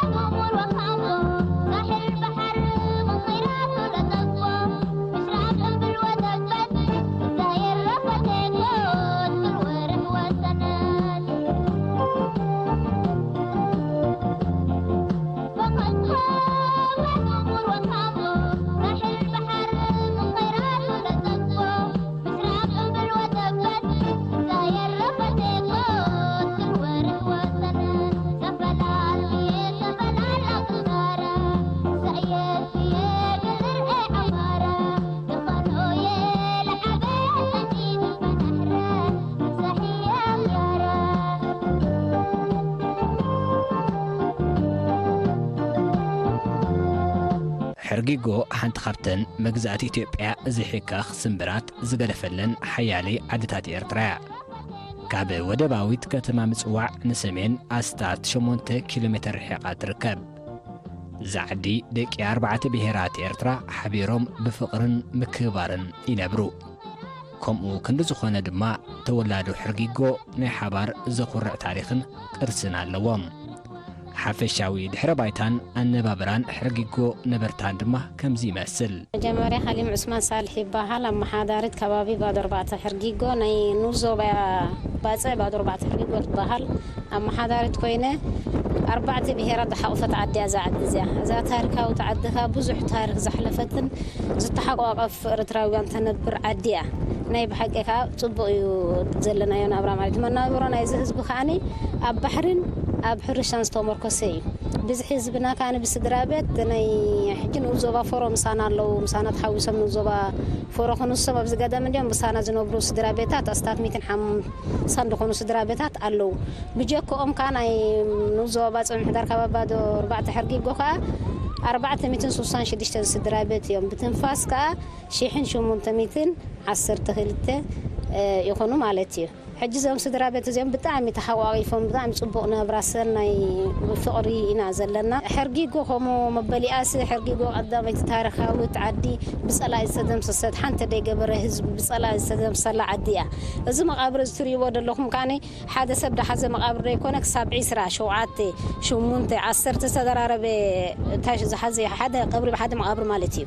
عمر وخمو ساحل البحر من خيراته لطفه مشرق بالوتبت زاير رفتك كل ورح وسند فقد خاب عمر وخمو ساحل البحر من خيراته لطفه ሕርጊጎ ሓንቲ ካብተን መግዛእቲ ኢትዮጵያ ዝሒካ ስምብራት ዝገደፈለን ሓያለይ ዓድታት ኤርትራ እያ። ካብ ወደባዊት ከተማ ምጽዋዕ ንሰሜን ኣስታት ሸሞንተ ኪሎ ሜተር ርሒቓ ትርከብ። እዛ ዓዲ ደቂ ኣርባዕተ ብሄራት ኤርትራ ሓቢሮም ብፍቕርን ምክብባርን ይነብሩ። ከምኡ ክንዲ ዝኾነ ድማ ተወላዶ ሕርጊጎ ናይ ሓባር ዘኹርዕ ታሪኽን ቅርስን ኣለዎም። ሓፈሻዊ ድሕረ ባይታን ኣነባብራን ሕርጊጎ ነበርታን ድማ ከምዚ ይመስል። መጀመርያ ሓሊም ዑስማን ሳልሕ ይበሃል። ኣመሓዳሪት ከባቢ ባዶ ኣርባዕተ ሕርጊጎ ናይ ንኡስ ዞባ ባጽዕ ባዶ ኣርባዕተ ሕርጊጎ ትበሃል ኣመሓዳሪት ኮይነ ኣርባዕተ ብሄራት ዝሓቑፈት ዓዲ እያ እዛ ዓዲ እዚኣ። እዛ ታሪካዊት ዓዲ ከኣ ብዙሕ ታሪክ ዘሕለፈትን ዝተሓቋቐፍ ኤርትራውያን ተነብር ዓዲ እያ። ናይ ብሓቂ ከኣ ጽቡቕ እዩ ዘለናዮ ናብራ ማለት እዩ። መናብሮ ናይዚ ህዝቢ ከኣኒ ኣብ ባሕርን ኣብ ሕርሻን ዝተመርኮሰ እዩ። ብዝሒ ህዝብና ከኣኒ ብስድራ ቤት ናይ ሕጂ ንኡስ ዞባ ፎሮ ምሳና ኣለዉ፣ ምሳና ተሓዊሶም ንኡስ ዞባ ፎሮ ክንሶም ኣብዚ ገዳም እንዲኦም ምሳና ዝነብሩ ስድራ ቤታት ኣስታት ሚእትን ሓምሳን ዝኾኑ ስድራ ቤታት ኣለዉ። ብጀክኦም ከኣ ናይ ንኡስ ዞባ ባጽዕ ምምሕዳር ከባቢ ባዶ ኣርባዕተ ሕርጊጎ ከኣ ኣርባዕተ ሚእትን ስሳን ሽዱሽተን ስድራ ቤት እዮም። ብትንፋስ ከኣ ሽሕን ሸሞንተ ሚእትን ዓሰርተ ክልተ ይኾኑ ማለት እዩ። ሕጂ እዞም ስድራ ቤት እዚኦም ብጣዕሚ ተሓቋቒፎም ብጣዕሚ ጽቡቕ ናብራ ሰናይ ፍቕሪ ኢና ዘለና። ሕርጊጎ ከምኡ መበሊኣሲ ሕርጊጎ ቀዳመይቲ ታሪኻዊት ዓዲ ብጸላኢ ዝተደምሰሰት ሓንቲ ደይገበረ ህዝቢ ብጸላኢ ዝተደምሰላ ዓዲ እያ። እዚ መቓብር እዚ ትርእይዎ ዘለኹም ከኣኒ ሓደ ሰብ ደሓዘ መቓብር ዘይኮነ ክሳብ ዒስራ ሸውዓተ ሽሙንተ ዓሰርተ ዝተደራረበ እንታይ ዝሓዘ ሓደ ቀብሪ ብሓደ መቓብር ማለት እዩ።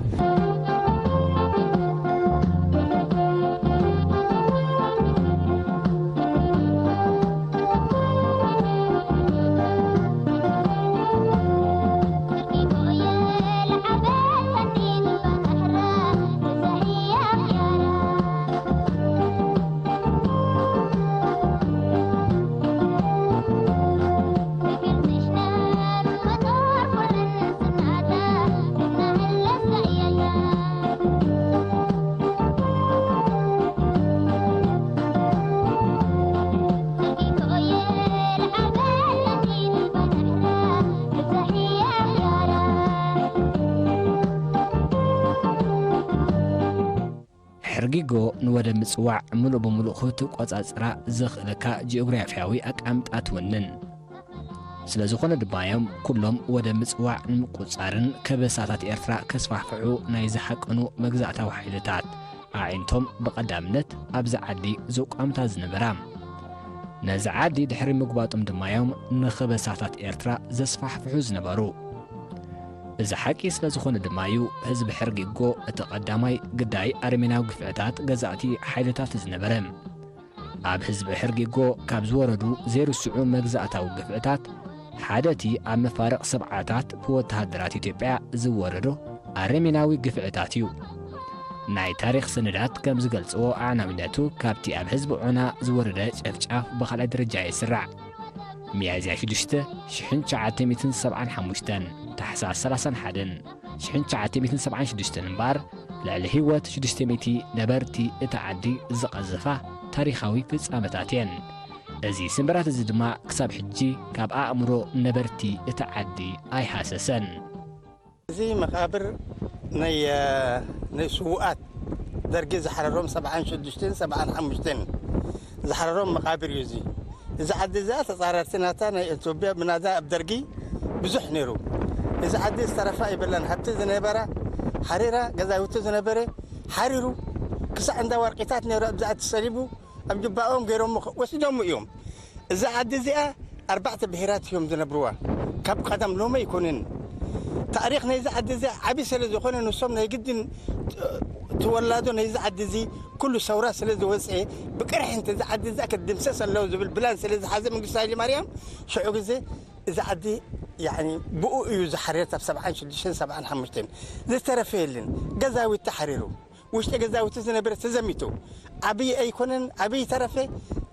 ሕርጊጎ ንወደብ ምጽዋዕ ምሉእ ብምሉእ ክትቆጻጽራ ዘኽእለካ ጂኦግራፍያዊ ኣቀማምጣ ትውንን። ስለ ዝኾነ ድማ እዮም ኩሎም ወደብ ምጽዋዕ ንምቁጽጻርን ከበሳታት ኤርትራ ከስፋሕፍሑ ናይ ዝሃቀኑ መግዛእታዊ ሓይልታት ኣዒንቶም ብቐዳምነት ኣብዛ ዓዲ ዘቋምታ ዝነበራ። ነዛ ዓዲ ድሕሪ ምግባጦም ድማ እዮም ንኸበሳታት ኤርትራ ዘስፋሕፍሑ ዝነበሩ። እዚ ሓቂ ስለ ዝኾነ ድማ እዩ ህዝቢ ሕርጊጎ እቲ ቀዳማይ ግዳይ ኣረሜናዊ ግፍዕታት ገዛእቲ ሓይልታት ዝነበረ። ኣብ ህዝቢ ሕርጊጎ ካብ ዝወረዱ ዘይርስዑ መግዛእታዊ ግፍዕታት ሓደ እቲ ኣብ መፋርቕ ሰብዓታት ብወተሃደራት ኢትዮጵያ ዝወረዶ ኣረሜናዊ ግፍዕታት እዩ። ናይ ታሪኽ ሰነዳት ከም ዝገልጽዎ ኣዕናዊነቱ ካብቲ ኣብ ህዝቢ ዖና ዝወረደ ጨፍጫፍ ብኻልኣይ ደረጃ ይስራዕ። ሚያዝያ ሽዱሽተ ሽሕን ትሽዓተ ሚእትን ሰብዓን ሓሙሽተን፣ ታሕሳስ ሰላሳን ሓደን ሽሕን ትሽዓተ ሚእትን ሰብዓን ሽዱሽተን እምበኣር፣ ልዕሊ ህይወት ሽዱሽተ ሚእቲ ነበርቲ እታ ዓዲ ዝቐዘፋ ታሪኻዊ ፍጻመታት እየን። እዚ ስምብራት እዚ ድማ ክሳብ ሕጂ ካብ ኣእምሮ ነበርቲ እታ ዓዲ ኣይሃሰሰን። እዚ መቓብር ናይ፣ ናይ ስዉኣት ደርጊ ዝሓረሮም ሰብዓን ሽዱሽተን ሰብዓን ሓሙሽተን ዝሓረሮም መቓብር እዩ እዚ። እዚ ዓዲ እዚኣ ተጻረርቲ ናታ ናይ ኢትዮጵያ ብናዛ ኣብ ደርጊ ብዙሕ ነይሩ። እዚ ዓዲ ዝተረፋ የብላን። ሃብቲ ዝነበራ ሓሪራ፣ ገዛውቲ ዝነበረ ሓሪሩ፣ ክሳዕ እንዳ ወርቂታት ነይሩ ኣብዚኣ ተሰሊቡ፣ ኣብ ጅባኦም ገይሮም ወሲዶም እዮም። እዛ ዓዲ እዚኣ ኣርባዕተ ብሄራት እዮም ዝነብርዋ። ካብ ቀደም ሎሚ ኣይኮነን። ታሪኽ ናይዚ ዓዲ እዚ ዓቢ ስለ ዝኾነ፣ ንሶም ናይ ግድን ተወላዶ ናይዚ ዓዲ እዚ ኩሉ ሰውራ ስለ ዝወፀ፣ ብቅርሒ እንተ እዚ ዓዲ እዛ ክትድምሰስ ኣለዎ ዝብል ብላን ስለ ዝሓዘ መንግስቱ ሃይለ ማርያም፣ ሽዑ ግዜ እዚ ዓዲ ያኒ ብኡ እዩ ዝሓርር። ኣብ ሰብዓን ሽዱሽተን ሰብዓን ሓሙሽተን ዝተረፈ የለን። ገዛውቲ ተሓሪሩ፣ ውሽጢ ገዛውቲ ዝነበረ ተዘሚቱ፣ ዓብዪ ኣይኮነን፣ ዓብዪ ተረፈ፣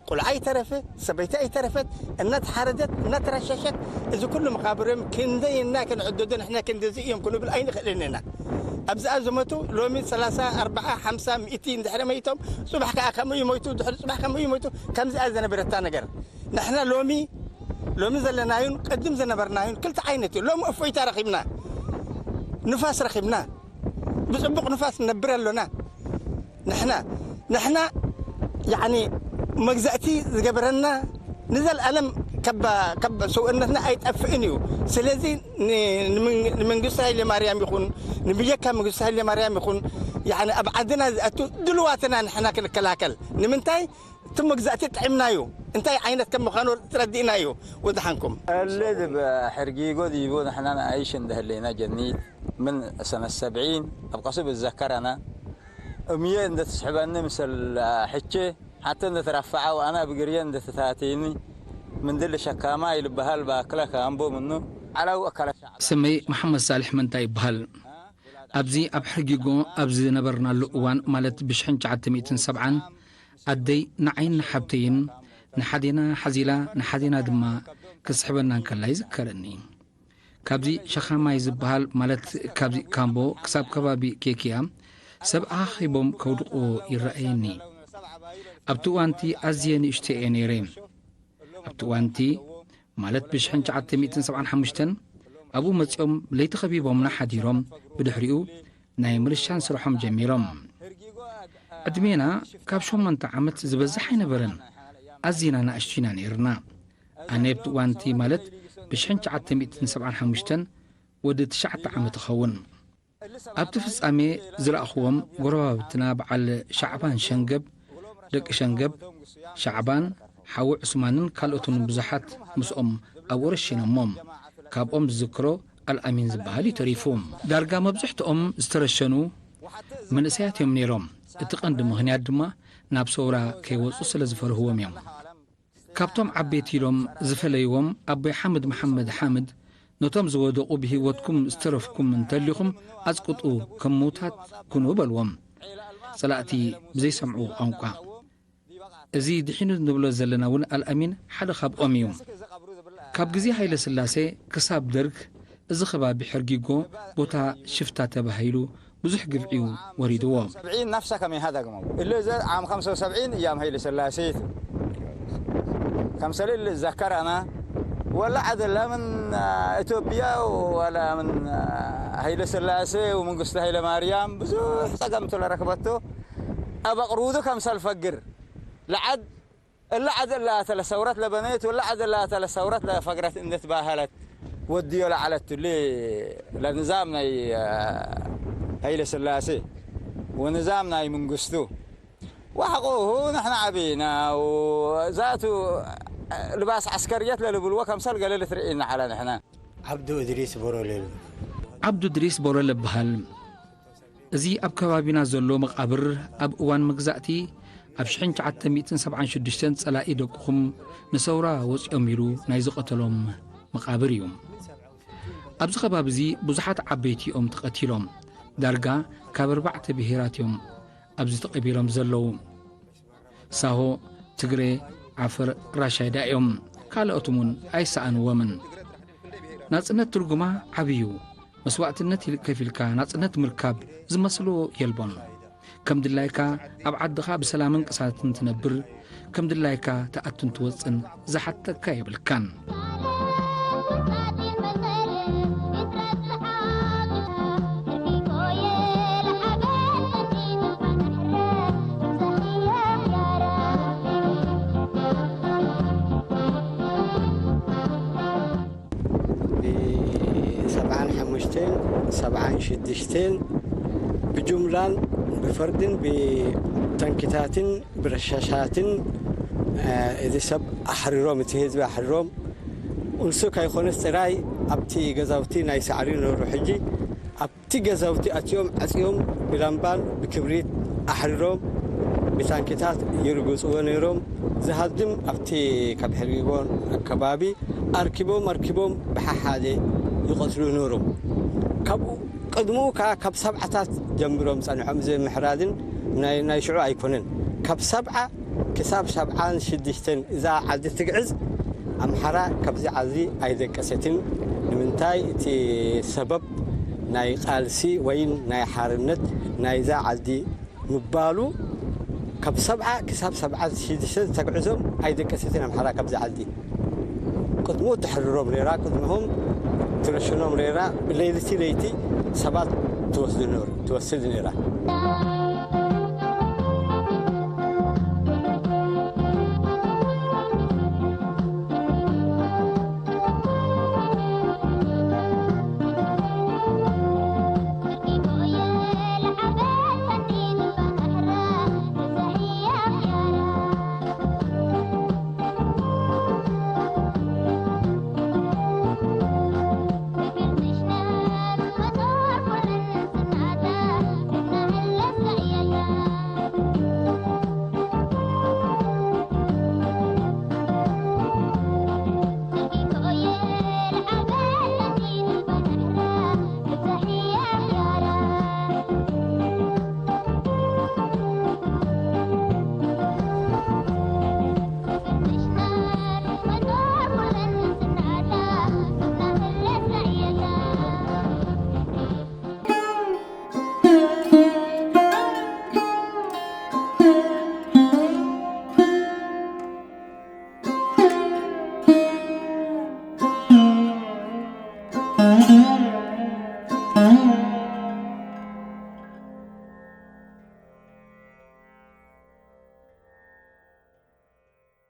ቆልዓ ኣይተረፈ፣ ሰበይቲ ኣይተረፈት፣ እናተሓረደት እናተረሸሸት፣ እዚ ኩሉ መቓብሮም ክንደይ እና ክንዕደዶ ንሕና ክንድዚ እዮም ክንብል ኣይንኽእልን ኢና። ኣብዚኣ ዝሞቱ ሎሚ ሰላሳ፣ ኣርብዓ፣ ሓምሳ፣ ሚእቲ እንድሕሪ መይቶም፣ ጽባሕ ከኣ ከምኡ ይሞይቱ፣ ድሕሪ ጽባሕ ከምኡ ይሞይቱ። ከምዚኣ ዝነበረታ ነገር ንሕና ሎሚ፣ ሎሚ ዘለናዩን ቅድም ዝነበርናዩን ክልተ ዓይነት እዩ። ሎሚ እፎይታ ረኺብና፣ ንፋስ ረኺብና፣ ብጽቡቕ ንፋስ ንነብር ኣሎና። ንሕና፣ ንሕና ያኒ መግዛእቲ ዝገበረና ንዘለኣለም ካብ፣ ካብ ሰውእነትና ኣይጠፍእን እዩ። ስለዚ ን-፣ ንመንግ-፣ ንመንግስቲ ሃይለ ማርያም ይኹን፣ ንብየካ መንግስቲ ሃይለ ማርያም ይኹን፣ ያኒ ኣብ ዓድና ዝኣቱ ድልዋትና ንሕና ክንከላከል። ንምንታይ? እቲ መግዛእቲ ጥዕምናዩ፣ እንታይ ዓይነት ከም ምዃኑ ተረዲእናዩ። ወድሓንኩም። اللي ذب حرقيقو ذيبو نحن نعيش عند هلينا جنيت من سنة سبعين أبقى سب الذكر أنا. أمي عند تسحبني مثل حكي، حتى عند ترفع وأنا بقري عند تتاتيني. من دل شكاما يلبها الباكلة كامبو منه على وكلا شعب. ስመይ መሓመድ ሳልሕ መንታ ይበሃል። ኣብዚ ኣብ ሕርጊጎ ኣብ ዝነበርናሉ እዋን፣ ማለት ብሽሕን ትሽዓተ ሚእትን ሰብዓን፣ ኣደይ ንዓይን ንሓብተይን ንሓዴና ሓዚላ ንሓዴና ድማ ክትስሕበና እንከላ ይዝከረኒ። ካብዚ ሸኻማይ ዝበሃል፣ ማለት ካብዚ ካምቦ ክሳብ ከባቢ ኬክያ፣ ሰብ ኣኻኺቦም ከውድቕዎ ይረኣየኒ። ኣብቲ እዋንቲ ኣዝየ ንእሽቶ እየ ነይረ። ኣብቲ እዋንቲ፣ ማለት ብሽሕን ትሽዓተ ሚእትን ሰብዓን ሓሙሽተን፣ ኣብኡ መጺኦም ለይቲ ኸቢቦምና ሓዲሮም፣ ብድሕሪኡ ናይ ምርሻን ስርሖም ጀሚሮም። ዕድሜና ካብ ሸሞንተ ዓመት ዝበዝሕ ኣይነበረን። ኣዚና ንኣሽቱ ኢና ነይርና። ኣነ ኣብቲ እዋንቲ፣ ማለት ብሽሕን ትሽዓተ ሚእትን ሰብዓን ሓሙሽተን፣ ወዲ ትሽዓተ ዓመት እኸውን። ኣብቲ ፍጻሜ ዝረኣኽዎም ጎረባብትና በዓል ሻዕባን ሸንገብ፣ ደቂ ሸንገብ፣ ሻዕባን፣ ሓዊ ዑስማንን ካልኦትን ብዙሓት ምስኦም ኣብኡ ረሺኖሞም። ካብኦም ዝዝክሮ ኣልኣሚን ዝበሃል እዩ ተሪፉ። ዳርጋ መብዝሕትኦም ዝተረሸኑ መንእሰያት እዮም ነይሮም። እቲ ቀንዲ ምኽንያት ድማ ናብ ሰውራ ከይወጹ ስለ ዝፈርህዎም እዮም። ካብቶም ዓበይቲ ኢሎም ዝፈለይዎም ኣቦይ ሓምድ መሓመድ ሓምድ፣ ነቶም ዝወደቑ ብህይወትኩም ዝተረፍኩም እንተሊኹም ኣጽቅጡ፣ ከም ምዉታት ኩኑ በልዎም። ጸላእቲ ብዘይሰምዕዎ ቋንቋ። እዚ ድሒኑ ንብሎ ዘለና እውን ኣልኣሚን ሓደ ካብኦም እዩ። ካብ ግዜ ሃይለ ስላሴ ክሳብ ደርግ እዚ ከባቢ ሕርጊጎ ቦታ ሽፍታ ተባሂሉ ብዙሕ ግፍዒ እዩ ወሪድዎ። سبعين نفسه كم هذا قمو اللي زي عام خمسة وسبعين أيام هيل سلاسيت. كم سليل ذكر أنا ولا عدل لا من آه، إثيوبيا ولا من آه، هيل سلاسي ومن قصة هيل مريم بزوح تقمت لركبته. أبقرودو كم سلفقر لعد እላ ዓዲ እላተ ለሰውረት ለበነየት ወላ ዓዲ እላተ ለሰውረት ለፈግረት እንደትባህለት ወድዮ ለዓለትሉ ለንዛም ናይ ሃይለ ስላሴ ወንዛም ናይ መንግስቱ ወሐቆሁ ንሕና ዓቢና ዛቱ ልባስ ዓስከርየት ለልብልዎ ከምሰል ገለ ልትርኢና ዓለ ንሕና ዓብዱ እድሪስ ቦሮሌሉ ዓብዱ እድሪስ ቦሮለ እበሃል። እዚ ኣብ ከባቢና ዘሎ መቓብር ኣብ እዋን መግዛእቲ ኣብ ሽሕን ትሽዓተ ሚእትን ሰብዓን ሽዱሽተን ጸላኢ ደቅኹም ንሰውራ ወጺኦም ኢሉ ናይ ዝቐተሎም መቓብር እዩ። ኣብዚ ከባቢ እዚ ብዙሓት ዓበይቲ እዮም ተቐቲሎም። ዳርጋ ካብ ኣርባዕተ ብሄራት እዮም ኣብዚ ተቐቢሮም ዘለዉ። ሳሆ፣ ትግሬ፣ ዓፈር፣ ራሻይዳ እዮም። ካልኦት እውን ኣይሰኣንዎምን። ናጽነት ትርጉማ ዓብዩ መስዋእትነት ኢል- ከፊልካ ናጽነት ምርካብ ዝመስሎ የልቦን። ከም ድላይካ ኣብ ዓድኻ ብሰላምን ቅሳነትን ትነብር፣ ከም ድላይካ ትኣቱን ትወጽን ዝሓተካ የብልካን። ብሰብዓን ሓሙሽተን ሰብዓን ሽዱሽተን ብጅምላን ብፈርድን ብተንክታትን ብረሻሻትን እዚ ሰብ ኣሕሪሮም እቲ ህዝቢ ኣሕሪሮም እንሱ ካይኮነስ ጥራይ ኣብቲ ገዛውቲ ናይ ሳዕሪ ነበሩ። ሕጂ ኣብቲ ገዛውቲ ኣትዮም ዓጽዮም ብላምባን ብክብሪት ኣሕሪሮም ብታንኪታት ይርግጽዎ ነይሮም። ዝሃድም ኣብቲ ካብ ሕርቢቦን ኣከባቢ ኣርኪቦም ኣርኪቦም ብሓሓደ ይቐትሉ ነይሮም። ካብኡ ቅድምኡ ከኣ ካብ ሰብዓታት ጀምሮም ጸኒሖም። እዚ ምሕራድን ናይ ናይ ሽዑ ኣይኮነን። ካብ ሰብዓ ክሳብ ሰብዓን ሽዱሽተን እዛ ዓዲ ትግዕዝ ኣምሓራ ካብዚ ዓዲ ኣይደቀሰትን። ንምንታይ? እቲ ሰበብ ናይ ቃልሲ ወይን ናይ ሓርነት ናይዛ ዓዲ ምባሉ ካብ ሰብዓ ክሳብ ሰብዓ ሽዱሽተ ተግዕዞም ኣይደቀሰትን ኣምሓራ ካብዚ ዓዲ። ቅድምኡ ትሕርሮም ነይራ፣ ቅድምኦም ትረሽኖም ነይራ። ለይቲ ለይቲ ሰባት ትወስድ ነይሩ ትወስድ ነይራ።